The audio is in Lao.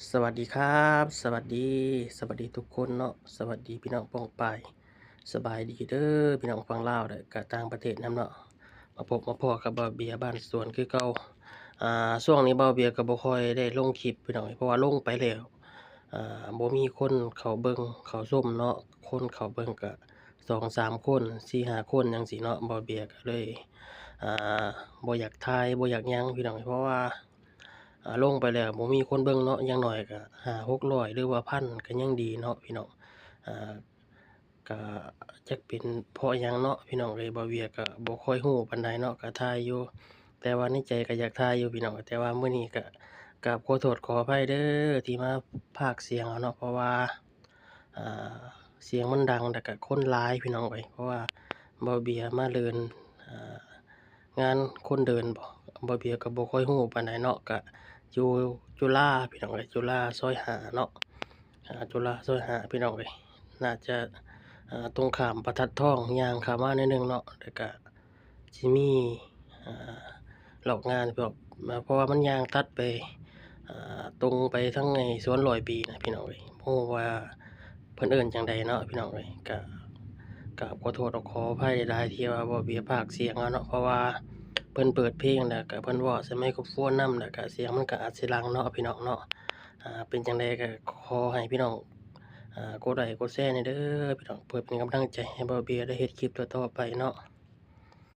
ສະຫວັດດີຄັບ ສະຫວັດດີ ສະຫວັດດີທຸກຄົນເນາະ ສະຫວັດດີພີ່ນ້ອງປ້ອງປາຍ ສະບາຍດີເດີພີ່ນ້ອງຝັ່ງລາວ ແລະກະຕ່າງປະເທດນຳເນາະ ມາພົບມາພໍ້ກັບບ່າວເບຍບ້ານສວນຄືເກົ່າ. ອ່າ ຊ່ວງນີ້ບ່າວເບຍກໍບໍ່ຄ່ອຍໄດ້ລົງຄລິບພີ່ນ້ອງ ເພາະວ່າລົງໄປແລ້ວ ອ່າ ບໍ່ມີຄົນເຂົ້າເບິ່ງເຂົ້າຊົມເນາະ ຄົນເຂົ້າເບິ່ງກະສອງສາມຄົນ ສີ່ຫ້າຄົນຈັ່ງຊີ້ເນາະ ບ່າວເບຍກໍເລີຍ ອ່າ ບໍ່ຢາກຖ່າຍ ບໍ່ຢາກຫຍັງພີ່ນ້ອງ ເພາະວ່າ ອ່າ ລົງໄປແລ້ວບໍ່ມີຄົນເບິ່ງເນາະ ຢ່າງໜ້ອຍກໍຫ້າຫົກຮ້ອຍ ຫຼືວ່າພັນກໍຍັງດີເນາະພີ່ນ້ອງ. ອ່າ ກະຈັກເປັນເພາະຫຍັງເນາະພີ່ນ້ອງເອີຍ ບ່າວເບຍກະບໍ່ຄ່ອຍຮູ້ປານໃດເນາະ ກະຖ່າຍຢູ່ ແຕ່ວ່າໃນໃຈກະຢາກຖ່າຍຢູ່ພີ່ນ້ອງ ແຕ່ວ່າມື້ນີ້ກະກາບຂໍໂທດຂໍອະໄພເດີ ທີ່ມາພາກສຽງເອົາເນາະ ເພາະວ່າ ອ່າ ສຽງມັນດັງ ແລ້ວກະຄົນຫຼາຍພີ່ນ້ອງເອີຍ ເພາະວ່າບ່າວເບຍມາເດີນ ອ່າ ງານຄົນເດີນບໍ ບ່າວເບຍກໍບໍ່ຄ່ອຍຮູ້ປານໃດເນາະ ກະຢູ່ຈຸລາພີ່ນ້ອງເອີຍ ຈຸລາຊອຍຫ້າເນາະ ອ່າ ຈຸລາຊອຍຫ້າພີ່ນ້ອງເອີຍ ໜ້າຈະ ອ່າ ຕົງຂ້າມປະທັດທອງ ຍ່າງຂ້າມມາໜ້ອຍໜຶ່ງເນາະ ແລ້ວກະຊິມີ ອ່າ ລອກງານ ເພາະວ່າມັນຍ່າງຕັດໄປ ອ່າ ຕົງໄປທາງໄອ້ສວນຮ້ອຍປີນະພີ່ນ້ອງເອີຍ ບໍ່ຮູ້ວ່າເພິ່ນເອີ້ນຈັ່ງໃດເນາະພີ່ນ້ອງເອີຍ ກະ ກະຂໍໂທດຂໍອະໄພຫຼາຍໆ ທີ່ວ່າບໍ່ເບຍພາກສຽງເອົາເນາະ ເພາະວ່າເພິ່ນເປີດເພງ ແລ້ວກະເພິ່ນເວົ້າໃສ່ໄມໂຄຣໂຟນນຳ ແລ້ວກະສຽງມັນກະອາດຊິດັງເນາະພີ່ນ້ອງເນາະ. ອ່າ ເປັນຈັ່ງໃດກະຂໍໃຫ້ພີ່ນ້ອງ ອ່າ ກົດໄລກົດແຊແດ່ເດີພີ່ນ້ອງ ເພື່ອເປັນກຳລັງໃຈໃຫ້ບ່າວເບຍໄດ້ເຮັດຄລິບຕໍ່ໆໄປເນາະ.